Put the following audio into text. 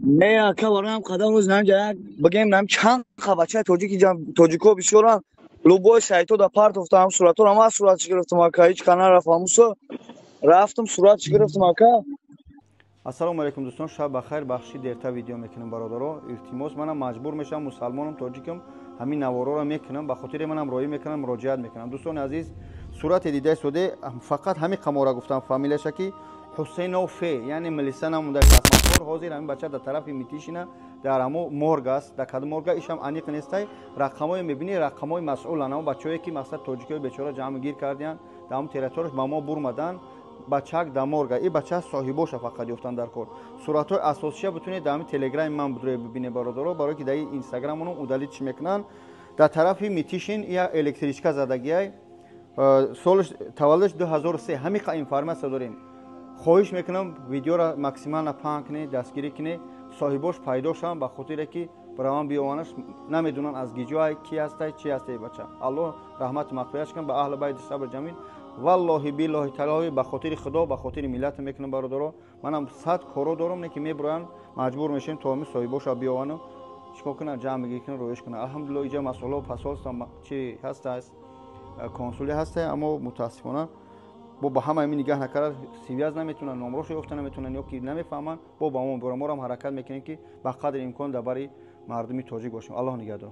Не, ака, бароям қадам рӯз намҷа як бигем, нам чанд бачаи тоҷики тоҷико бисёран, любой сайто да партофтам суратҳоро. Ман суратш гирифтам, ака, ҳеҷ ка нарафтам, мусо рафтам, суратш гирифтам, ака. Ассалому алайкум, дӯстон, шаб бахайр. Бахши дерта видео мекунам, бародаро, илтимос. Манам маҷбур мешавам, мусалмонам, тоҷикам, ҳамин навороро мекунам, ба хотири манам роӣ мекунам, муроҷиат мекунам. Дӯстони азиз, сурате дидаи соде, фақат ҳамин қамора гуфтам, фамилияша ки Ҳусейнов Фе, яъне милиса намонда касмакор. Ҳозир ҳамин бача дар тарафи Митишина дар ҳамо морг аст, дар кадом морга ишам аниқ нестай. Рақамҳое мебинӣ, рақамҳои масъулан, ҳамо бачаҳое ки мақсад тоҷикои бечора ҷамъ гир кардиянд, дар ҳамо территорияш ба мо бурмаданд. Бачаак дар морга, и бача соҳибоша фақат ёфтан дар кор. Суратҳои асосиша битунед дар ҳамин телеграми ман будрои бибинед, бародаро, барое ки дар инстаграмонум удалить чӣ мекунанд. Дар тарафи Митишин я электричка задагиай, солш таваллудш 2003, ҳамиқа информация дорем. Хоҳиш мекунам, видеоро максимально паҳн кунед, дастгирӣ кунед, соҳибош пайдо шаванд, ба хотире ки бираван биёванаш. Намедонанд аз гиҷоай, ки ҳастай, чи ҳастай бача. Аллоҳ раҳмати мағфиратш кунад, ба аҳли байти сабр ҷамил. Валлоҳи, биллоҳи, таллоҳи, ба хотири Худо, ба хотири миллат мекунам, бародаро. Манам сад коро дорам, не ки мебироянд, маҷбур мешавем, то ҳами соҳибоша биёвану чикор кунанд, ҷамъ бигир кунанд, роиш кунанд. Алҳамдулилло, иҷа масъуло посольство чи ҳастааст, консулӣ ҳастай, аммо мутаассифона бо ба ҳама ҳамин нигаҳ накарда, связь наметунанд, номрошо ёфта наметунанд ё ки намефаҳманд. Бо ба мо бора, морам ҳаракат мекунем, ки ба қадри имкон дар бари мардуми тоҷик бошем. Аллоҳ нигаҳдор.